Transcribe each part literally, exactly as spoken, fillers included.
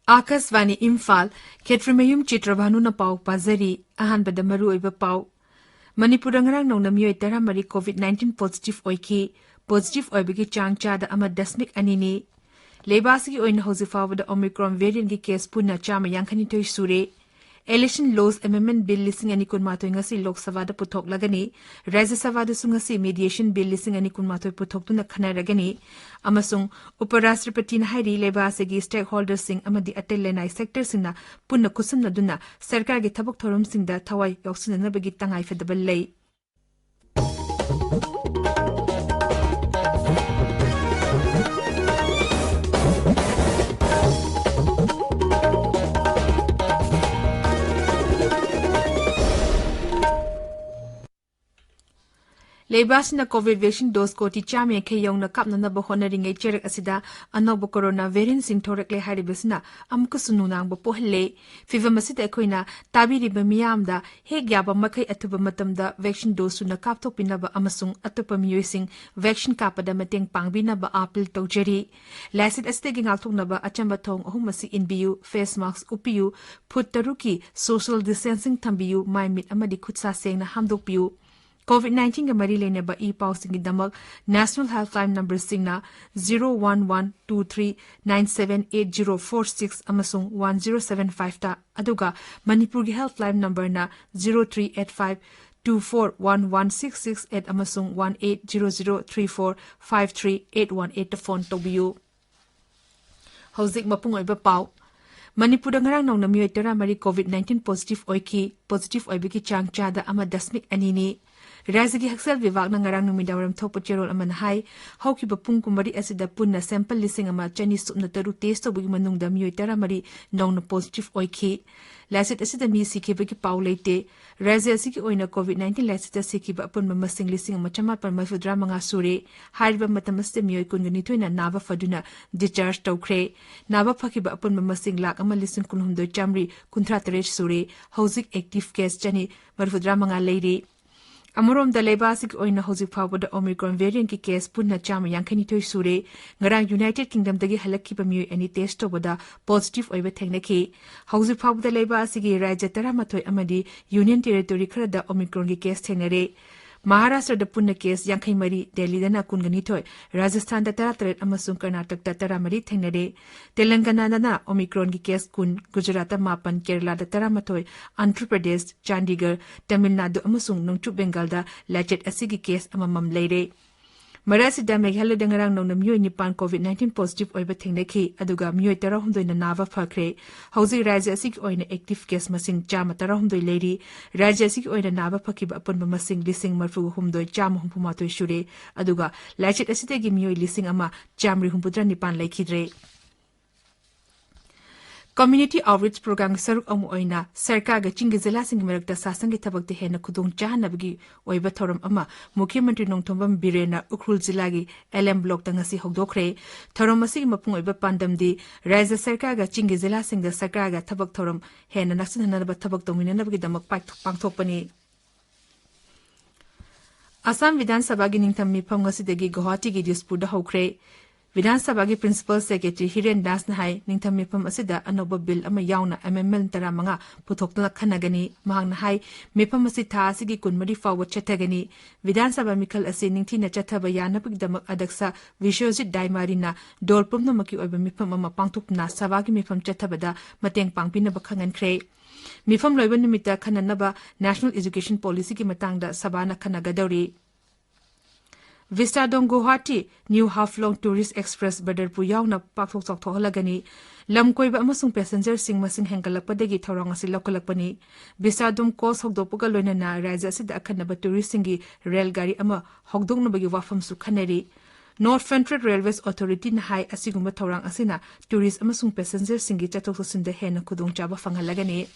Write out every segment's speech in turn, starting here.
ꯑꯥꯀꯥꯁꯕꯥꯅꯤ ꯏꯝꯐꯥꯜ, ꯈꯦꯇ꯭ꯔꯤꯃꯌꯨꯝ ꯆꯤꯇ꯭ꯔꯚꯥꯅꯨꯅ ꯄꯥꯎ ꯄꯥꯖꯔꯤ꯫ ꯑꯍꯥꯟꯕꯗ ꯃꯔꯨꯑꯣꯏꯕ ꯄꯥꯎ꯫ ꯃꯅꯤꯄꯨꯔꯗ ꯉꯔꯥꯡ ꯅꯧꯅ ꯃꯤꯑꯣꯏ ꯇꯔꯥꯃꯔꯤ COVID nineteen positive ꯑꯣꯏꯈꯤ꯫ Positive ꯑꯣꯏꯕꯒꯤ ꯆꯥꯡ ꯆꯥꯗ ꯑꯃ ꯗꯁꯃꯤꯛ ꯑꯅꯤꯅꯤ꯫ ꯂꯩꯕꯥꯛ ꯑꯁꯤꯒꯤ ꯑꯣꯏꯅ ꯍꯧꯖꯤꯛ ꯐꯥꯎꯕꯗ Omicron variantꯀꯤ case ꯄꯨꯟꯅ ꯆꯥꯝꯃ ꯌꯥꯡꯈꯩꯅꯤꯊꯣꯏ ꯁꯨꯔꯦ꯫ Election Laws Amendment Bill ꯂꯤꯁꯤꯡ ꯑꯅꯤ ꯀꯨꯟꯃꯥꯊꯣꯏ ꯉꯁꯤ ꯂꯣꯛ ꯁꯚꯥꯗ ꯄꯨꯊꯣꯛꯂꯒꯅꯤ꯫ ꯔꯥꯖ꯭ꯌ ꯁꯚꯥꯗꯁꯨ ꯉꯁꯤ Mediation Bill ꯂꯤꯁꯤꯡ ꯑꯅꯤ ꯀꯨꯟꯃꯥꯊꯣꯏ ꯄꯨꯊꯣꯛꯇꯨꯅ ꯈꯟꯅꯔꯒꯅꯤ꯫ ꯑꯃꯁꯨꯡ ꯎꯄ ꯔꯥꯁꯇ꯭ꯔꯄꯇꯤꯅ ꯍꯥꯏꯔꯤ, ꯂꯩꯕꯥꯛ ꯑꯁꯤꯒꯤ stakeholderꯁꯤꯡ ꯑꯃꯗꯤ ꯑꯇꯩ ꯂꯅꯥꯏ sectorꯁꯤꯡꯅ ꯄꯨꯟꯅ ꯈꯨꯠꯁꯝꯅꯗꯨꯅ ꯁꯔꯀꯥꯔꯒꯤ ꯊꯕꯛ ꯊꯧꯔꯝꯁꯤꯡꯗ ꯊꯋꯥꯏ ꯌꯥꯎꯁꯤꯟꯅꯅꯕꯒꯤ ꯇꯉꯥꯏꯐꯗꯕ ꯂꯩ꯫ ꯂꯩꯕꯥꯛ ꯑꯁꯤꯅ COVID vaccine dose ꯀꯣꯇꯤ ꯆꯥꯝꯃ ꯌꯥꯡꯈꯩ ꯌꯧꯅ ꯀꯥꯞꯅꯅꯕ ꯍꯣꯠꯅꯔꯤꯉꯩ ꯆꯩꯔꯛ ꯑꯁꯤꯗ ꯑꯅꯧꯕ corona variantꯁꯤꯡ ꯊꯣꯔꯛꯂꯦ ꯍꯥꯏꯔꯤꯕꯁꯤꯅ ꯑꯃꯨꯛꯀꯁꯨ ꯅꯨꯡꯅꯥꯡꯕ ꯄꯣꯛꯍꯜꯂꯦ꯫ ꯐꯤꯚꯝ ꯑꯁꯤꯗ ꯑꯩꯈꯣꯏꯅ ꯇꯥꯕꯤꯔꯤꯕ ꯃꯤꯌꯥꯝꯗ ꯍꯦꯛ ꯌꯥꯕ ꯃꯈꯩ ꯑꯊꯨꯕ ꯃꯇꯝꯗ vaccine dose ꯁꯨꯅ ꯀꯥꯞꯊꯣꯛꯄꯤꯅꯕ ꯑꯃꯁꯨꯡ ꯑꯇꯣꯞꯄ ꯃꯤꯑꯣꯏꯁꯤꯡ vaccine ꯀꯥꯞꯄꯗ ꯃꯇꯦꯡ ꯄꯥꯡꯕꯤꯅꯕ appeal ꯇꯧꯖꯔꯤ꯫ ꯂꯥꯏꯆꯠ ꯑꯁꯤꯗꯒꯤ ꯉꯥꯛꯊꯣꯛꯅꯕ ꯑꯆꯝꯕ ꯊꯧꯑꯣꯡ ꯑꯍꯨꯝ ꯑꯁꯤ ꯏꯟꯕꯤꯌꯨ: face mask ꯎꯞꯄꯤꯌꯨ, ꯐꯨꯠ ꯇꯔꯨꯛꯀꯤ social distancing ꯊꯝꯕꯤꯌꯨ, ꯃꯥꯏ ꯃꯤꯠ ꯑꯃꯗꯤ ꯈꯨꯠ ꯁꯥ ꯁꯦꯡꯅ ꯍꯥꯝꯗꯣꯛꯄꯤꯌꯨ꯫ COVID nineteenꯒ ꯃꯔꯤ ꯂꯩꯅꯕ E ꯄꯥꯎꯁꯤꯡꯒꯤꯗꯃꯛ National Helpline numberꯁꯤꯡꯅ zero one one two three nine seven eight zero four six ꯑꯃꯁꯨꯡ one zero seven fiveꯇ, ꯑꯗꯨꯒ ꯃꯅꯤꯄꯨꯔꯒꯤ helpline numberꯅ zero three eight five two four one one six six eight ꯑꯃꯁꯨꯡ one eight zero zero three four five three eight one eightꯇ phone ꯇꯧꯕꯤꯌꯨ꯫ ꯍꯧꯖꯤꯛ ꯃꯄꯨꯡ ꯑꯣꯏꯕ ꯄꯥꯎ꯫ ꯃꯅꯤꯄꯨꯔꯗ ꯉꯔꯥꯡ ꯅꯧꯅ ꯃꯤꯑꯣꯏ ꯇꯔꯥꯃꯔꯤ COVID nineteen positive ꯑꯣꯏꯈꯤ꯫ Positive ꯑꯣꯏꯕꯒꯤ ꯆꯥꯡ ꯆꯥꯗ ꯑꯃ ꯗꯁꯃꯤꯛ ꯑꯅꯤꯅꯤ꯫ ꯔꯥꯖ꯭ꯌꯒꯤ ꯍꯛꯁꯦꯜ ꯕꯤꯚꯥꯒꯅ ꯉꯔꯥꯡ ꯅꯨꯃꯤꯗꯥꯡꯋꯥꯏꯔꯝ ꯊꯣꯛꯄ ꯆꯦꯔꯣꯜ ꯑꯃꯅ ꯍꯥꯏ, ꯍꯧꯈꯤꯕ ꯄꯨꯡ ꯀꯨꯟꯃꯔꯤ ꯑꯁꯤꯗ ꯄꯨꯟꯅ sample ꯂꯤꯁꯤꯡ ꯑꯃ ꯆꯅꯤ ꯁꯨꯞꯅ ꯇꯔꯨꯛ test ꯇꯧꯕꯒꯤ ꯃꯅꯨꯡꯗ ꯃꯤꯑꯣꯏ ꯇꯔꯥꯃꯔꯤ ꯅꯧꯅ positive ꯑꯣꯏꯈꯤ꯫ ꯂꯥꯏꯆꯠ ꯑꯁꯤꯗ ꯃꯤ ꯁꯤꯈꯤꯕꯒꯤ ꯄꯥꯎ ꯂꯩꯇꯦ꯫ ꯔꯥꯖ꯭ꯌ ꯑꯁꯤꯒꯤ ꯑꯣꯏꯅ COVID nineteen ꯂꯥꯏꯆꯠꯇ ꯁꯤꯈꯤꯕ ꯑꯄꯨꯟꯕ ꯃꯁꯤꯡ ꯂꯤꯁꯤꯡ ꯑꯃ ꯆꯃꯥꯄꯟ ꯃꯔꯤꯐꯨꯇꯔꯥ ꯃꯉꯥ ꯁꯨꯔꯦ꯫ ꯍꯥꯏꯔꯤꯕ ꯃꯇꯝ ꯑꯁꯤꯗ ꯃꯤꯑꯣꯏ ꯀꯨꯟꯒ ꯅꯤꯊꯣꯏꯅ ꯅꯥꯕ ꯐꯗꯨꯅ discharge ꯇꯧꯈ꯭ꯔꯦ꯫ ꯅꯥꯕ ꯐꯈꯤꯕ ꯑꯄꯨꯟꯕ ꯃꯁꯤꯡ ꯂꯥꯈ ꯑꯃ ꯂꯤꯁꯤꯡ ꯀꯨꯟꯍꯨꯝꯗꯣꯏ ꯆꯥꯃꯔꯤ ꯀꯨꯟꯊ꯭ꯔꯥ ꯇꯔꯦꯠ ꯁꯨꯔꯦ꯫ ꯍꯧꯖꯤꯛ active case ꯆꯅꯤ ꯃꯔꯤꯐꯨꯇꯔꯥ ꯃꯉꯥ ꯂꯩꯔꯤ꯫ ꯑꯃꯔꯣꯝꯗ, ꯂꯩꯕꯥꯛ ꯑꯁꯤꯒꯤ ꯑꯣꯏꯅ ꯍꯧꯖꯤꯛ ꯐꯥꯎꯕꯗ Omicron variant ꯀꯤ case ꯄꯨꯟꯅ ꯆꯥꯝꯃ ꯌꯥꯡꯈꯩ ꯅꯤꯊꯣꯏ ꯁꯨꯔꯦ꯫ ꯉꯔꯥꯡ United Kingdom ꯗꯒꯤ ꯍꯜꯂꯛꯈꯤꯕ ꯃꯤꯑꯣꯏ ꯑꯅꯤ test ꯇꯧꯕꯗ positive ꯑꯣꯏꯕ ꯊꯦꯡꯅꯈꯤ꯫ ꯍꯧꯖꯤꯛ ꯐꯥꯎꯕꯗ ꯂꯩꯕꯥꯛ ꯑꯁꯤꯒꯤ ꯔꯥꯖ꯭ꯌ ꯇꯔꯥꯃꯥꯊꯣꯏ ꯑꯃꯗꯤ Union Territory ꯈꯔꯗ Omicron ꯒꯤ case ꯊꯦꯡꯅꯔꯦ꯫ ꯃꯍꯥꯔꯥꯁ꯭ꯇ꯭ꯔꯗ ꯄꯨꯟꯅ case ꯌꯥꯡꯈꯩ ꯃꯔꯤ, ꯗꯦꯜꯂꯤꯗꯅ ꯀꯨꯟꯒ ꯅꯤꯊꯣꯏ, ꯔꯥꯖꯁꯊꯥꯟꯗ ꯇꯔꯥꯇꯔꯦꯠ ꯑꯃꯁꯨꯡ ꯀꯔꯅꯥꯇꯀꯗ ꯇꯔꯥꯃꯔꯤ ꯊꯦꯡꯅꯔꯦ꯫ ꯇꯦꯂꯪꯒꯅꯥꯗꯅ Omicron ꯒꯤ case ꯀꯨꯟ, ꯒꯨꯖꯔꯥꯠꯇ ꯃꯥꯄꯟ, ꯀꯦꯔꯂꯥꯗ ꯇꯔꯥꯃꯥꯊꯣꯏ, ꯑꯟꯙ꯭ꯔ ꯄ꯭ꯔꯗꯦꯁ, ꯆꯥꯟꯗꯤꯒꯔ, ꯇꯃꯤꯜ ꯅꯥꯗꯨ ꯑꯃꯁꯨꯡ ꯅꯣꯡꯆꯨꯞ ꯕꯦꯡꯒꯥꯜꯗ ꯂꯥꯏꯆꯠ ꯑꯁꯤꯒꯤ case ꯑꯃꯃꯝ ꯂꯩꯔꯦ꯫ ꯃꯔꯛ ꯑꯁꯤꯗ, ꯃꯦꯘꯥꯂꯌꯗ ꯉꯔꯥꯡ ꯅꯧꯅ ꯃꯤꯑꯣꯏ ꯅꯤꯄꯥꯟ COVID nineteen positive ꯑꯣꯏꯕ ꯊꯦꯡꯅꯈꯤ, ꯑꯗꯨꯒ ꯃꯤꯑꯣꯏ ꯇꯔꯥꯍꯨꯝꯗꯣꯏꯅ ꯅꯥꯕ ꯐꯈ꯭ꯔꯦ꯫ ꯍꯧꯖꯤꯛ ꯔꯥꯖ꯭ꯌ ꯑꯁꯤꯒꯤ ꯑꯣꯏꯅ active case ꯃꯁꯤꯡ ꯆꯥꯝꯃ ꯇꯔꯥꯍꯨꯝꯗꯣꯏ ꯂꯩꯔꯤ꯫ ꯔꯥꯖ꯭ꯌ ꯑꯁꯤꯒꯤ ꯑꯣꯏꯅ ꯅꯥꯕ ꯐꯈꯤꯕ ꯑꯄꯨꯟꯕ ꯃꯁꯤꯡ ꯂꯤꯁꯤꯡ ꯃꯔꯤꯐꯨꯒ ꯍꯨꯝꯗꯣꯏ ꯆꯥꯝꯃ ꯍꯨꯝꯐꯨ ꯃꯥꯊꯣꯏ ꯁꯨꯔꯦ, ꯑꯗꯨꯒ ꯂꯥꯏꯆꯠ ꯑꯁꯤꯗꯒꯤ ꯃꯤꯑꯣꯏ ꯂꯤꯁꯤꯡ ꯑꯃ ꯆꯥꯃꯔꯤ ꯍꯨꯝꯐꯨꯇꯔꯥ ꯅꯤꯄꯥꯟ ꯂꯩꯈꯤꯗ꯭ꯔꯦ꯫ Community Outreach Program ꯒꯤ ꯁꯔꯨꯛ ꯑꯃ ꯑꯣꯏꯅ ꯁꯔꯀꯥꯔꯒ ꯆꯤꯡꯒꯤ ꯖꯤꯂꯥꯁꯤꯡꯒꯤ ꯃꯔꯛꯇ ꯁꯥꯁꯟꯒꯤ ꯊꯕꯛꯇ ꯍꯦꯟꯅ ꯈꯨꯗꯣꯡ ꯆꯥꯍꯟꯅꯕꯒꯤ ꯑꯣꯏꯕ ꯊꯧꯔꯝ ꯑꯃ ꯃꯨꯈ꯭ꯌ ꯃꯟꯇ꯭ꯔꯤ ꯅꯣꯡꯊꯣꯝꯕꯝ ꯕꯤꯔꯦꯟꯅ ꯎꯈ꯭ꯔꯨꯜ ꯖꯤꯂꯥꯒꯤ ꯑꯦꯜ ꯑꯦꯝ ꯕ꯭ꯂꯣꯛꯇ ꯉꯁꯤ ꯍꯧꯗꯣꯛꯈ꯭ꯔꯦ꯫ ꯊꯧꯔꯝ ꯑꯁꯤꯒꯤ ꯃꯄꯨꯡ ꯑꯣꯏꯕ ꯄꯥꯟꯗꯝꯗꯤ ꯔꯥꯖ꯭ꯌ ꯁꯔꯀꯥꯔꯒ ꯆꯤꯡꯒꯤ ꯖꯤꯂꯥꯁꯤꯡꯗ ꯁꯔꯀꯥꯔꯒ ꯊꯕꯛ ꯊꯧꯔꯝ ꯍꯦꯟꯅ ꯅꯛꯁꯤꯟꯅꯅꯕ ꯊꯕꯛ ꯇꯧꯃꯤꯟꯅꯅꯕꯒꯤꯗꯃꯛ ꯄꯥꯏꯊꯣꯛ-, ꯄꯥꯡꯊꯣꯛꯄꯅꯤ꯫ ꯑꯁꯥꯝ ꯕꯤꯙꯥꯟ ꯁꯚꯥꯒꯤ ꯅꯤꯡꯊꯝ ꯃꯤꯐꯝ ꯉꯁꯤꯗꯒꯤ ꯒꯨꯋꯥꯍꯥꯇꯤꯒꯤ ꯗꯤꯁꯄꯨꯔꯗ ꯍꯧꯈ꯭ꯔꯦ꯫ ꯕꯤꯙꯥꯟ ꯁꯚꯥꯒꯤ Principal Secretary ꯍꯤꯔꯦꯟ ꯗꯥꯁꯅ ꯍꯥꯏ, ꯅꯤꯡꯊꯝ ꯃꯤꯐꯝ ꯑꯁꯤꯗ ꯑꯅꯧꯕ ꯕꯤꯜ ꯑꯃ ꯌꯥꯎꯅ ꯑꯦꯃꯦꯟꯗꯃꯦꯟꯠ ꯇꯔꯥꯃꯉꯥ ꯄꯨꯊꯣꯛꯇꯨꯅ ꯈꯟꯅꯒꯅꯤ꯫ ꯃꯍꯥꯛꯅ ꯍꯥꯏ, ꯃꯤꯐꯝ ꯑꯁꯤ ꯊꯥ ꯑꯁꯤꯒꯤ ꯀꯨꯟꯃꯔꯤ ꯐꯥꯎꯕ ꯆꯠꯊꯒꯅꯤ꯫ ꯕꯤꯙꯥꯟ ꯁꯚꯥ ꯃꯤꯈꯜ ꯑꯁꯤ ꯅꯤꯡꯊꯤꯅ ꯆꯠꯊꯕ ꯌꯥꯅꯕꯒꯤꯗꯃꯛ ꯑꯗ꯭ꯌꯛꯁ ꯕꯤꯁ꯭ꯋꯖꯤꯠ ꯗꯥꯏꯃꯥꯔꯤꯅ ꯗꯣꯜ ꯄꯨꯝꯅꯃꯛꯀꯤ ꯑꯣꯏꯕ ꯃꯤꯐꯝ ꯑꯃ ꯄꯥꯡꯊꯣꯛꯇꯨꯅ ꯁꯚꯥꯒꯤ ꯃꯤꯐꯝ ꯆꯠꯊꯕꯗ ꯃꯇꯦꯡ ꯄꯥꯡꯕꯤꯅꯕ ꯈꯪꯍꯟꯈ꯭ꯔꯦ꯫ ꯃꯤꯐꯝ ꯂꯣꯏꯕ ꯅꯨꯃꯤꯠꯇ ꯈꯟꯅꯅꯕ National Education Policy ꯒꯤ ꯃꯇꯥꯡꯗ ꯁꯚꯥꯅ ꯈꯟꯅꯒꯗꯧꯔꯤ꯫ Vistadome Guwahati new ꯍꯥꯐꯂꯣꯡ tourist express ꯕꯗꯔꯄꯨꯔ ꯌꯥꯎꯅ ꯄꯥꯛꯊꯣꯛ ꯆꯥꯎꯊꯣꯛꯍꯜꯂꯒꯅꯤ꯫ ꯂꯝ ꯀꯣꯏꯕ ꯑꯃꯁꯨꯡ ꯄꯦꯁꯦꯟꯖꯔꯁꯤꯡ ꯃꯁꯤꯡ ꯍꯦꯟꯒꯠꯂꯛꯄꯗꯒꯤ ꯊꯧꯔꯥꯡ ꯑꯁꯤ ꯂꯧꯈꯠꯂꯛꯄꯅꯤ꯫ ꯚꯤꯁꯇꯥꯗꯣꯝ ꯀꯣꯁ ꯍꯧꯗꯣꯛꯄꯒ ꯂꯣꯏꯅꯅ ꯔꯥꯖ꯭ꯌ ꯑꯁꯤꯗ ꯑꯈꯟꯅꯕ ꯇꯨꯔꯤꯁꯁꯤꯡꯒꯤ ꯔꯦꯜ ꯒꯥꯔꯤ ꯑꯃ ꯍꯧꯗꯣꯛꯅꯕꯒꯤ ꯋꯥꯐꯝꯁꯨ ꯈꯟꯅꯔꯤ꯫ ꯅꯣꯔꯠ ꯁꯦꯟꯇ꯭ꯔꯦꯜ ꯔꯦꯜꯋꯦꯁ ꯑꯣꯊꯣꯔꯤꯇꯤꯅ ꯍꯥꯏ, ꯑꯁꯤꯒꯨꯝꯕ ꯊꯧꯔꯥꯡ ꯑꯁꯤꯅ ꯇꯨꯔꯤꯁ ꯑꯃꯁꯨꯡ ꯄꯦꯁꯦꯟꯖꯔꯁꯤꯡꯒꯤ ꯆꯠꯊꯣꯛ ꯆꯠꯁꯤꯟꯗ ꯍꯦꯟꯅ ꯈꯨꯗꯣꯡꯆꯥꯕ ꯐꯪꯍꯜꯂꯒꯅꯤ꯫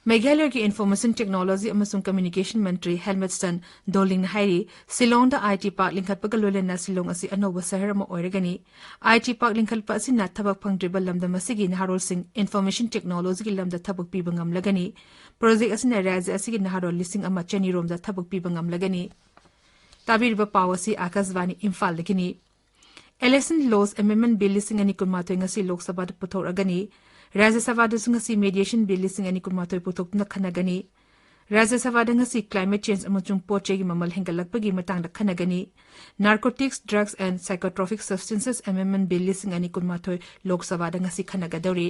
ꯃꯦꯘꯥꯂꯌꯒꯤ ꯏꯟꯐꯣꯔꯃꯦꯁꯟ ꯇꯦꯛꯅꯣꯂꯣꯖꯤ ꯑꯃꯁꯨꯡ ꯀꯝꯃ꯭ꯌꯨꯅꯤꯀꯦꯁꯟ ꯃꯟꯇ꯭ꯔꯤ ꯍꯦꯜꯃꯠꯁꯟ ꯗꯣꯂꯤꯡꯅ ꯍꯥꯏꯔꯤ, ꯁꯤꯂꯣꯡꯗ ꯑꯥꯏ ꯇꯤ ꯄꯥꯔꯛ ꯂꯤꯡꯈꯠꯄꯒ ꯂꯣꯏꯅꯅ ꯁꯤꯂꯣꯡ ꯑꯁꯤ ꯑꯅꯧꯕ ꯁꯍꯔ ꯑꯃ ꯑꯣꯏꯔꯒꯅꯤ꯫ ꯑꯥꯏ ꯇꯤ ꯄꯥꯔꯛ ꯂꯤꯡꯈꯠꯄ ꯑꯁꯤꯅ ꯊꯕꯛ ꯐꯪꯗ꯭ꯔꯤꯕ ꯂꯝꯗꯝ ꯑꯁꯤꯒꯤ ꯅꯍꯥꯔꯣꯜꯁꯤꯡ ꯏꯟꯐꯣꯔꯃꯦꯁꯟ ꯇꯦꯛꯅꯣꯂꯣꯖꯤꯒꯤ ꯂꯝꯗ ꯊꯕꯛ ꯄꯤꯕ ꯉꯝꯂꯒꯅꯤ꯫ ꯄ꯭ꯔꯣꯖꯦꯛ ꯑꯁꯤꯅ ꯔꯥꯖ꯭ꯌ ꯑꯁꯤꯒꯤ ꯅꯍꯥꯔꯣꯜ ꯂꯤꯁꯤꯡ ꯑꯃ ꯆꯅꯤ ꯔꯣꯝꯗ ꯊꯕꯛ ꯄꯤꯕ ꯉꯝꯂꯒꯅꯤ꯫ ꯇꯥꯕꯤꯔꯤꯕ ꯄꯥꯎ ꯑꯁꯤ ꯑꯥꯀꯥꯁꯕꯥꯅꯤ ꯏꯝꯐꯥꯜꯗꯒꯤꯅꯤ꯫ ꯏꯂꯦꯛꯁꯟ ꯂꯣꯁ ꯑꯦꯃꯦꯟꯗꯃꯦꯟ ꯕꯤꯜ ꯂꯤꯁꯤꯡ ꯑꯅꯤ ꯀꯨꯟꯃꯥꯊꯣꯏ ꯉꯁꯤ ꯂꯣꯛ ꯁꯚꯥꯗ ꯄꯨꯊꯣꯔꯛꯑꯒꯅꯤ꯫ ꯔꯥꯖ꯭ꯌ ꯁꯚꯥꯗꯁꯨ ꯉꯁꯤ ꯃꯦꯗꯤꯌꯦꯁꯟ ꯕꯤꯜ ꯂꯤꯁꯤꯡ ꯑꯅꯤ ꯀꯨꯟꯃꯥꯊꯣꯏ ꯄꯨꯊꯣꯛꯇꯨꯅ ꯈꯟꯅꯒꯅꯤ꯫ ꯔꯥꯖ꯭ꯌ ꯁꯚꯥꯗ ꯉꯁꯤ ꯀ꯭ꯂꯥꯏꯃꯦꯠ ꯆꯦꯟꯖ ꯑꯃꯁꯨꯡ ꯄꯣꯠ ꯆꯩꯒꯤ ꯃꯃꯜ ꯍꯦꯟꯒꯠꯂꯛꯄꯒꯤ ꯃꯇꯥꯡꯗ ꯈꯟꯅꯒꯅꯤ꯫ Narcotics, Drugs and Psychotropic Substances Amendment Bill ꯂꯤꯁꯤꯡ ꯑꯅꯤ ꯀꯨꯟꯃꯥꯊꯣꯏ ꯂꯣꯛ ꯁꯚꯥꯗ ꯉꯁꯤ ꯈꯟꯅꯒꯗꯧꯔꯤ꯫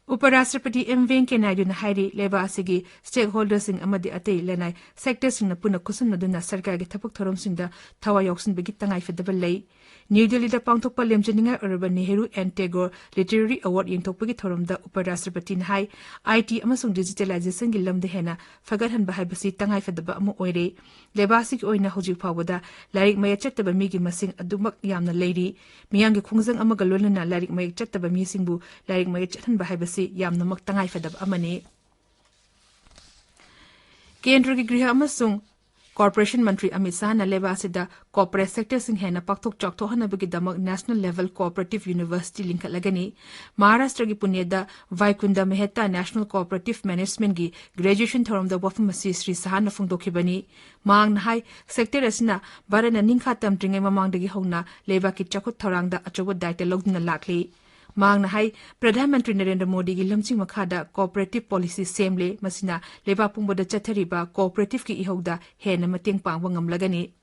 ꯎꯄ ꯔꯥꯁꯇ꯭ꯔꯄꯇꯤ ꯑꯦꯝ ꯚꯦꯡꯀꯌꯥ ꯅꯥꯏꯗꯨꯅ ꯍꯥꯏꯔꯤ, ꯂꯩꯕꯥꯛ ꯑꯁꯤꯒꯤ ꯁ꯭ꯇꯦꯛꯍꯣꯜꯗꯔꯁꯤꯡ ꯑꯃꯗꯤ ꯑꯇꯩ ꯂꯅꯥꯏ ꯁꯦꯛꯇꯔꯁꯤꯡꯅ ꯄꯨꯟꯅ ꯈꯨꯠꯁꯝꯅꯗꯨꯅ ꯁꯔꯀꯥꯔꯒꯤ ꯊꯕꯛ ꯊꯧꯔꯝꯁꯤꯡꯗ ꯊꯋꯥꯏ ꯌꯥꯎꯁꯤꯟꯕꯒꯤ ꯇꯉꯥꯏꯐꯗꯕ ꯂꯩ꯫ ꯅ꯭ꯌꯨ ꯗꯦꯜꯂꯤꯗ ꯄꯥꯡꯊꯣꯛꯄ ꯂꯦꯝꯖꯅꯤꯡꯉꯥꯏ ꯑꯣꯏꯔꯕ Nehru and Tagore literary award ꯌꯦꯟꯊꯣꯛꯄꯒꯤ ꯊꯧꯔꯝꯗ ꯎꯄ ꯔꯥꯁꯇ꯭ꯔꯄꯇꯤꯅ ꯍꯥꯏ, ꯑꯥꯏ ꯇꯤ ꯑꯃꯁꯨꯡ ꯗꯤꯖꯤꯇꯦꯂꯥꯏꯖꯦꯁꯟꯒꯤ ꯂꯝꯗ ꯍꯦꯟꯅ ꯐꯒꯠꯍꯟꯕ ꯍꯥꯏꯕꯁꯤ ꯇꯉꯥꯏꯐꯗꯕ ꯑꯃ ꯑꯣꯏꯔꯦ꯫ ꯂꯩꯕꯥꯛ ꯑꯁꯤꯒꯤ ꯑꯣꯏꯅ ꯍꯧꯖꯤꯛ ꯐꯥꯎꯕꯗ ꯂꯥꯏꯔꯤꯛ ꯃꯌꯦꯛ ꯆꯠꯇꯕ ꯃꯤꯒꯤ ꯃꯁꯤꯡ ꯑꯗꯨꯃꯛ ꯌꯥꯝꯅ ꯂꯩꯔꯤ꯫ ꯃꯤꯌꯥꯝꯒꯤ ꯈꯣꯡꯖꯪ ꯑꯃꯒ ꯂꯣꯏꯅꯅ ꯂꯥꯏꯔꯤꯛ ꯃꯌꯦꯛ ꯆꯠꯇꯕ ꯃꯤꯁꯤꯡꯕꯨ ꯂꯥꯏꯔꯤꯛ ꯃꯌꯦꯛ ꯆꯠꯍꯟꯕ ꯍꯥꯏꯕꯁꯤ ꯌꯥꯝꯅꯃꯛ ꯇꯉꯥꯏꯐꯗꯕ ꯑꯃꯅꯤ꯫ ꯀꯦꯟꯗ꯭ꯔꯒꯤ ꯒ꯭ꯔꯤꯍ ꯑꯃꯁꯨꯡ ꯀꯣꯔꯄꯣꯔꯦꯁꯟ ꯃꯟꯇ꯭ꯔꯤ ꯑꯃꯤꯠ ꯁꯥꯍꯅ ꯂꯩꯕꯥꯛ ꯑꯁꯤꯗ ꯀꯣꯔꯄꯣꯔꯦꯠ ꯁꯦꯛꯇꯔꯁꯤꯡ ꯍꯦꯟꯅ ꯄꯥꯛꯊꯣꯛ ꯆꯥꯎꯊꯣꯛꯍꯟꯅꯕꯒꯤꯗꯃꯛ ꯅꯦꯁꯅꯦꯜ ꯂꯦꯚꯦꯜ ꯀꯣꯑꯣꯄꯔꯦꯇꯤꯚ ꯌꯨꯅꯤꯚꯔꯁꯤꯇꯤ ꯂꯤꯡꯈꯠꯂꯒꯅꯤ꯫ ꯃꯍꯥꯔꯥꯁꯇ꯭ꯔꯒꯤ ꯄꯨꯅꯦꯗ ꯚꯥꯏꯀꯨꯟꯗ ꯃꯦꯍꯇꯥ ꯅꯦꯁꯅꯦꯜ ꯀꯣꯑꯣꯄꯔꯦꯇꯤꯚ ꯃꯦꯅꯦꯖꯃꯦꯟꯠꯀꯤ ꯒ꯭ꯔꯦꯖꯨꯑꯦꯁꯟ ꯊꯧꯔꯝꯗ ꯋꯥꯐꯝ ꯑꯁꯤ ꯁ꯭ꯔꯤ ꯁꯥꯍꯅ ꯐꯣꯡꯗꯣꯛꯈꯤꯕꯅꯤ꯫ ꯃꯍꯥꯛꯅ ꯍꯥꯏ, ꯁꯦꯛꯇꯔ ꯑꯁꯤꯅ ꯚꯥꯔꯠꯅ ꯅꯤꯡꯈꯥ ꯇꯝꯗ꯭ꯔꯤꯉꯩ ꯃꯃꯥꯡꯗꯒꯤ ꯍꯧꯅ ꯂꯩꯕꯥꯛꯀꯤ ꯆꯥꯎꯈꯠ ꯊꯧꯔꯥꯡꯗ ꯑꯆꯧꯕ ꯗꯥꯌꯤꯠꯇ ꯂꯧꯗꯨꯅ ꯂꯥꯛꯂꯤ꯫ ꯃꯍꯥꯛꯅ ꯍꯥꯏ, ꯄ꯭ꯔꯙꯥꯟ ꯃꯟꯇ꯭ꯔꯤ ꯅꯔꯦꯟꯗ꯭ꯔ ꯃꯣꯗꯤꯒꯤ ꯂꯝꯖꯤꯡ ꯃꯈꯥꯗ ꯀꯣꯑꯣꯄꯔꯦꯇꯤꯚ ꯄꯣꯂꯤꯁꯤ ꯁꯦꯝꯂꯦ, ꯃꯁꯤꯅ ꯂꯩꯕꯥꯛ ꯄꯨꯝꯕꯗ ꯆꯠꯊꯔꯤꯕ ꯀꯣꯑꯣꯄꯔꯦꯇꯤꯚꯀꯤ ꯏꯍꯧꯗ ꯍꯦꯟꯅ ꯃꯇꯦꯡ ꯄꯥꯡꯕ ꯉꯝꯂꯒꯅꯤ꯫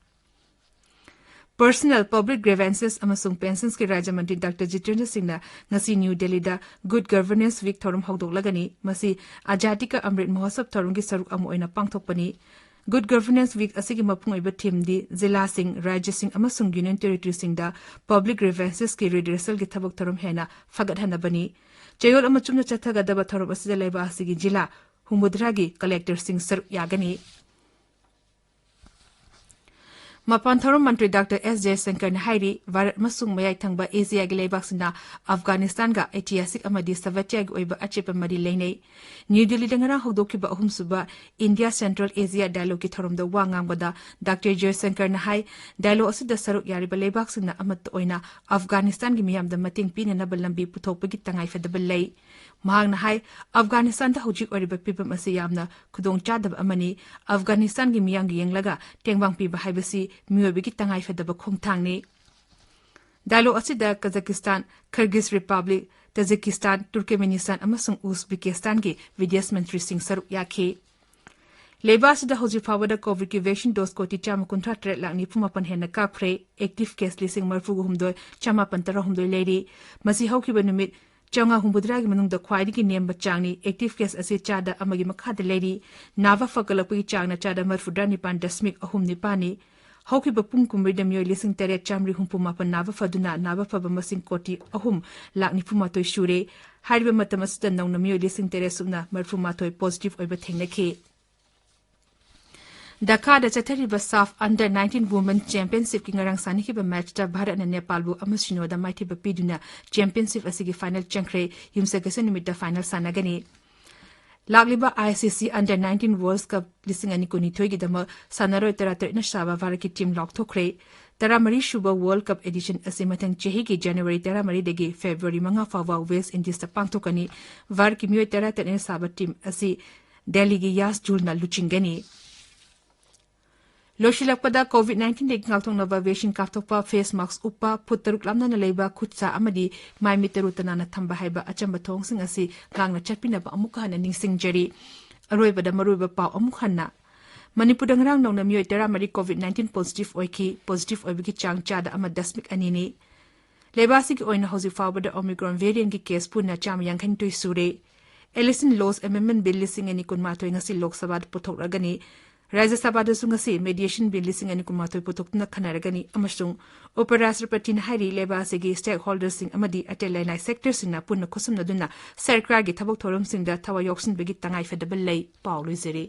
ꯄꯔꯁꯣꯅꯦꯜ, ꯄꯕ꯭ꯂꯤꯛ ꯒ꯭ꯔꯤꯚꯦꯟꯁꯦꯁ ꯑꯃꯁꯨꯡ ꯄꯦꯟꯁꯟꯁꯀꯤ ꯔꯥꯖ꯭ꯌ ꯃꯟꯇ꯭ꯔꯤ ꯗꯥꯛꯇꯔ ꯖꯤꯇꯦꯟꯗ꯭ꯔ ꯁꯤꯡꯅ ꯉꯁꯤ ꯅ꯭ꯌꯨ ꯗꯦꯜꯂꯤꯗ ꯒꯨꯗ ꯒꯚꯔꯅꯦꯟꯁ ꯋꯤꯛ ꯊꯧꯔꯝ ꯍꯧꯗꯣꯛꯂꯒꯅꯤ꯫ ꯃꯁꯤ ꯑꯖꯥꯗꯤ ꯀꯥ ꯑꯃ꯭ꯔꯤꯠ ꯃꯍꯣꯠꯁꯕ ꯊꯧꯔꯝꯒꯤ ꯁꯔꯨꯛ ꯑꯃ ꯑꯣꯏꯅ ꯄꯥꯡꯊꯣꯛꯄꯅꯤ꯫ Good Governance Week ꯑꯁꯤꯒꯤ ꯃꯄꯨꯡ ꯑꯣꯏꯕ themeꯗꯤ ꯖꯤꯂꯥꯁꯤꯡ, ꯔꯥꯖ꯭ꯌꯁꯤꯡ ꯑꯃꯁꯨꯡ Union Territoryꯁꯤꯡꯗ public grievances ꯀꯤ redressalꯒꯤ ꯊꯕꯛ ꯊꯧꯔꯝ ꯍꯦꯟꯅ ꯐꯒꯠꯍꯟꯅꯕꯅꯤ꯫ ꯆꯌꯣꯜ ꯑꯃ ꯆꯨꯞꯅ ꯆꯠꯊꯒꯗꯕ ꯊꯧꯔꯝ ꯑꯁꯤꯗ ꯂꯩꯕꯥꯛ ꯑꯁꯤꯒꯤ ꯖꯤꯂꯥ ꯍꯨꯝꯐꯨꯇꯔꯥꯒꯤ collectorꯁꯤꯡ ꯁꯔꯨꯛ ꯌꯥꯒꯅꯤ꯫ ꯃꯄꯥꯟ ꯊꯧꯔꯝ ꯃꯟꯇ꯭ꯔꯤ ꯗꯥꯛꯇꯔ ꯑꯦꯁ ꯖꯌꯁꯪꯀꯔꯅ ꯍꯥꯏꯔꯤ, ꯚꯥꯔꯠ ꯑꯃꯁꯨꯡ ꯃꯌꯥꯏ ꯊꯪꯕ ꯑꯦꯁꯤꯌꯥꯒꯤ ꯂꯩꯕꯥꯛꯁꯤꯡꯅ ꯑꯐꯒꯥꯅꯤꯁꯇꯥꯟꯒ ꯏꯇꯤꯍꯥꯁꯤꯛ ꯑꯃꯗꯤ ꯁꯥꯚꯥꯇ꯭ꯌꯥꯒꯤ ꯑꯣꯏꯕ ꯑꯆꯦꯠꯄ ꯃꯔꯤ ꯂꯩꯅꯩ꯫ ꯅ꯭ꯌꯨ ꯗꯤꯜꯂꯤꯗ ꯉꯔꯥꯡ ꯍꯧꯗꯣꯛꯈꯤꯕ ꯑꯍꯨꯝꯁꯨꯕ ꯏꯟꯗꯤꯌꯥ ꯁꯦꯟꯇ꯭ꯔꯦꯜ ꯑꯦꯁꯤꯌꯥ ꯗꯥꯏꯂꯣꯒꯀꯤ ꯊꯧꯔꯝꯗ ꯋꯥ ꯉꯥꯡꯕꯗ ꯗꯥꯛꯇꯔ ꯖꯌꯁꯪꯀꯔꯅ ꯍꯥꯏ, ꯗꯥꯏꯂꯣꯒ ꯑꯁꯤꯗ ꯁꯔꯨꯛ ꯌꯥꯔꯤꯕ ꯂꯩꯕꯥꯛꯁꯤꯡꯅ ꯑꯃꯠꯇ ꯑꯣꯏꯅ ꯑꯐꯒꯥꯅꯤꯁꯇꯥꯟꯒꯤ ꯃꯤꯌꯥꯝꯗ ꯃꯇꯦꯡ ꯄꯤꯅꯅꯕ ꯂꯝꯕꯤ ꯄꯨꯊꯣꯛꯄꯒꯤ ꯇꯉꯥꯏꯐꯗꯕ ꯂꯩ꯫ ꯃꯍꯥꯛꯅ ꯍꯥꯏ, ꯑꯐꯒꯥꯅꯤꯁꯇꯥꯟꯗ ꯍꯧꯖꯤꯛ ꯑꯣꯏꯔꯤꯕ ꯐꯤꯚꯝ ꯑꯁꯤ ꯌꯥꯝꯅ ꯈꯨꯗꯣꯡꯆꯥꯗꯕ ꯑꯃꯅꯤ꯫ ꯑꯐꯒꯥꯅꯤꯁꯇꯥꯟꯒꯤ ꯃꯤꯌꯥꯝꯒꯤ ꯌꯦꯡꯂꯒ ꯇꯦꯡꯕꯥꯡ ꯄꯤꯕ ꯍꯥꯏꯕꯁꯤ ꯃꯤꯑꯣꯏꯕꯒꯤ ꯇꯉꯥꯏꯐꯗꯕ ꯈꯣꯡꯊꯥꯡꯅꯤ꯫ ꯗꯥꯏꯂꯣꯒ ꯑꯁꯤꯗ ꯀꯖꯥꯀꯤꯁꯇꯥꯟ, ꯀꯤꯔꯒꯤꯖ ꯔꯤꯄꯕ꯭ꯂꯤꯛ, ꯇꯥꯖꯤꯀꯤꯁꯇꯥꯟ, ꯇꯨꯔꯀꯃꯦꯅꯤꯁꯇꯥꯟ ꯑꯃꯁꯨꯡ ꯎꯖꯕꯦꯀꯤꯁꯇꯥꯟꯒꯤ ꯕꯤꯗꯦꯁ ꯃꯟꯇ꯭ꯔꯤꯁꯤꯡ ꯁꯔꯨꯛ ꯌꯥꯈꯤ꯫ ꯂꯩꯕꯥꯛ ꯑꯁꯤꯗ ꯍꯧꯖꯤꯛ ꯐꯥꯎꯕꯗ ꯀꯣꯚꯤꯗꯀꯤ vaccine dose ꯀꯣꯇꯤ ꯆꯥꯝꯃ ꯀꯨꯟꯊ꯭ꯔꯥ ꯇꯔꯦꯠ ꯂꯥꯈ ꯅꯤꯐꯨ ꯃꯥꯄꯟ ꯍꯦꯟꯅ ꯀꯥꯞꯈ꯭ꯔꯦ꯫ Active case ꯂꯤꯁꯤꯡ ꯃꯔꯤꯐꯨ ꯍꯨꯝꯗꯣꯏ ꯆꯥꯃꯥꯄꯟ ꯇꯔꯥꯍꯨꯝꯗꯣꯏ ꯂꯩꯔꯤ꯫ ꯃꯁꯤ ꯍꯧꯈꯤꯕ ꯅꯨꯃꯤꯠ ꯆꯥꯝꯃꯉꯥ ꯍꯨꯝꯐꯨꯇꯔꯥꯒꯤ ꯃꯅꯨꯡꯗ ꯈ꯭ꯋꯥꯏꯗꯒꯤ ꯅꯦꯝꯕ ꯆꯥꯡꯅꯤ꯫ Active case ꯑꯁꯤ ꯆꯥꯗ ꯑꯃꯒꯤ ꯃꯈꯥꯗ ꯂꯩꯔꯤ꯫ ꯅꯥꯕ ꯐꯒꯠꯂꯛꯄꯒꯤ ꯆꯥꯡꯅ ꯆꯥꯗ ꯃꯔꯤꯐꯨꯇꯔꯥ ꯅꯤꯄꯥꯟ ꯗꯁꯃꯤꯛ ꯑꯍꯨꯝ ꯅꯤꯄꯥꯟꯅꯤ꯫ ꯍꯧꯈꯤꯕ ꯄꯨꯡ ꯀꯨꯟꯃꯔꯤꯗ ꯃꯤꯑꯣꯏ ꯂꯤꯁꯤꯡ ꯇꯔꯦꯠ ꯆꯥꯝꯃꯔꯤ ꯍꯨꯝꯐꯨ ꯃꯥꯄꯟ ꯅꯥꯕ ꯐꯗꯨꯅ ꯅꯥꯕ ꯐꯕ ꯃꯁꯤꯡ ꯀꯣꯇꯤ ꯑꯍꯨꯝ ꯂꯥꯈ ꯅꯤꯐꯨ ꯃꯥꯊꯣꯏ ꯁꯨꯔꯦ꯫ ꯍꯥꯏꯔꯤꯕ ꯃꯇꯝ ꯑꯁꯤꯗ ꯅꯧꯅ ꯃꯤꯑꯣꯏ ꯂꯤꯁꯤꯡ ꯇꯔꯦꯠ ꯁꯨꯞꯅ ꯃꯔꯤꯐꯨ ꯃꯥꯊꯣꯏ positive ꯑꯣꯏꯕ ꯊꯦꯡꯅꯈꯤ꯫ ꯙꯥꯀꯥꯗ ꯆꯠꯊꯔꯤꯕ ꯁꯥꯐ under nineteen women championshipꯀꯤ ꯉꯔꯥꯡ ꯁꯥꯟꯅꯈꯤꯕ matchꯇ ꯚꯥꯔꯠꯅ ꯅꯦꯄꯥꯜꯕꯨ ꯑꯃ ꯁꯤꯅꯣꯗ ꯃꯥꯏꯊꯤꯕ ꯄꯤꯗꯨꯅ championship ꯑꯁꯤꯒꯤ final ꯆꯪꯈ꯭ꯔꯦ꯫ ꯌꯨꯝꯁꯀꯩꯁ ꯅꯨꯃꯤꯠꯇ final ꯁꯥꯟꯅꯒꯅꯤ꯫ ꯂꯥꯛꯂꯤꯕ ICC under nineteen World Cup ꯂꯤꯁꯤꯡ ꯑꯅꯤ ꯀꯨꯟꯅꯤꯊꯣꯏꯒꯤꯗꯃꯛ ꯁꯥꯟꯅꯔꯣꯏ ꯇꯔꯥꯇꯔꯦꯠꯅ ꯁꯥꯕ ꯚꯥꯔꯠꯀꯤ team ꯂꯥꯎꯊꯣꯛꯈ꯭ꯔꯦ꯫ ꯇꯔꯥꯃꯔꯤ ꯁꯨꯕ World Cup edition ꯑꯁꯤ ꯃꯊꯪ ꯆꯍꯤꯒꯤ January ꯇꯔꯥꯃꯔꯤꯗꯒꯤ February ꯃꯉꯥ ꯐꯥꯎꯕ West Indiesꯇ ꯄꯥꯡꯊꯣꯛꯀꯅꯤ꯫ ꯚꯥꯔꯠꯀꯤ ꯃꯤꯑꯣꯏ ꯇꯔꯥꯇꯔꯦꯠꯅ ꯁꯥꯕ team ꯑꯁꯤ ꯗꯦꯜꯂꯤꯒꯤ ꯌꯥꯁ ꯖꯨꯜꯅ ꯂꯨꯆꯤꯡꯒꯅꯤ꯫ ꯂꯣꯏꯁꯤꯜꯂꯛꯄꯗ COVID nineteenꯗꯒꯤ ꯉꯥꯛꯊꯣꯛꯅꯕ vaccine ꯀꯥꯞꯊꯣꯛꯄ, face mask ꯎꯞꯄ, ꯐꯨꯠ ꯇꯔꯨꯛ ꯂꯥꯞꯅꯅ ꯂꯩꯕ, ꯈꯨꯠ ꯁꯥ ꯑꯃꯗꯤ ꯃꯥꯏ ꯃꯤꯠ ꯇꯔꯨ ꯇꯅꯥꯟꯅ ꯊꯝꯕ ꯍꯥꯏꯕ ꯑꯆꯝꯕ ꯊꯧꯑꯣꯡꯁꯤꯡ ꯑꯁꯤ ꯉꯥꯛꯅ ꯆꯠꯄꯤꯅꯕ ꯑꯃꯨꯛ ꯍꯟꯅ ꯅꯤꯡꯁꯤꯡꯖꯔꯤ꯫ ꯑꯔꯣꯏꯕꯗ ꯃꯔꯨꯑꯣꯏꯕ ꯄꯥꯎ ꯑꯃꯨꯛ ꯍꯟꯅ꯫ ꯃꯅꯤꯄꯨꯔꯗ ꯉꯔꯥꯡ ꯅꯧꯅ ꯃꯤꯑꯣꯏ ꯇꯔꯥꯃꯔꯤ COVID nineteen positive ꯑꯣꯏꯈꯤ꯫ Positive ꯑꯣꯏꯕꯒꯤ ꯆꯥꯡ ꯆꯥꯗ ꯑꯃ ꯗꯁꯃꯤꯛ ꯑꯅꯤꯅꯤ꯫ ꯂꯩꯕꯥꯛ ꯑꯁꯤꯒꯤ ꯑꯣꯏꯅ ꯍꯧꯖꯤꯛ ꯐꯥꯎꯕꯗ Omicron variantꯀꯤ case ꯄꯨꯟꯅ ꯆꯥꯝꯃ ꯌꯥꯡꯈꯩꯅꯤꯊꯣꯏ ꯁꯨꯔꯦ꯫ Election Laws Amendment Bill ꯂꯤꯁꯤꯡ ꯑꯅꯤ ꯀꯨꯟꯃꯥꯊꯣꯏ ꯉꯁꯤ ꯂꯣꯛ ꯁꯚꯥꯗ ꯄꯨꯊꯣꯛꯂꯒꯅꯤ꯫ ꯔꯥꯖ꯭ꯌ ꯁꯚꯥꯗꯁꯨ ꯉꯁꯤ ꯃꯦꯗꯤꯌꯦꯁꯟ ꯕꯤꯜ ꯂꯤꯁꯤꯡ ꯑꯅꯤ ꯀꯨꯟꯃꯥꯊꯣꯏ ꯄꯨꯊꯣꯛꯇꯨꯅ ꯈꯟꯅꯔꯒꯅꯤ ꯑꯃꯁꯨꯡ ꯎꯄ ꯔꯥꯁꯇ꯭ꯔꯄꯇꯤꯅ ꯍꯥꯏꯔꯤ, ꯂꯩꯕꯥꯛ ꯑꯁꯤꯒꯤ ꯁ꯭ꯇꯦꯛ ꯍꯣꯜꯗꯔꯁꯤꯡ ꯑꯃꯗꯤ ꯑꯇꯩ ꯂꯅꯥꯏ ꯁꯦꯛꯇꯔꯁꯤꯡꯅ ꯄꯨꯟꯅ ꯈꯨꯠꯁꯝꯅꯗꯨꯅ ꯁꯔꯀꯥꯔꯒꯤ ꯊꯕꯛ ꯊꯧꯔꯝꯁꯤꯡꯗ ꯊꯋꯥꯏ ꯌꯥꯎꯁꯤꯟꯕꯒꯤ ꯇꯉꯥꯏꯐꯗꯕ ꯂꯩ꯫ ꯄꯥꯎ ꯂꯣꯏꯖꯔꯦ꯫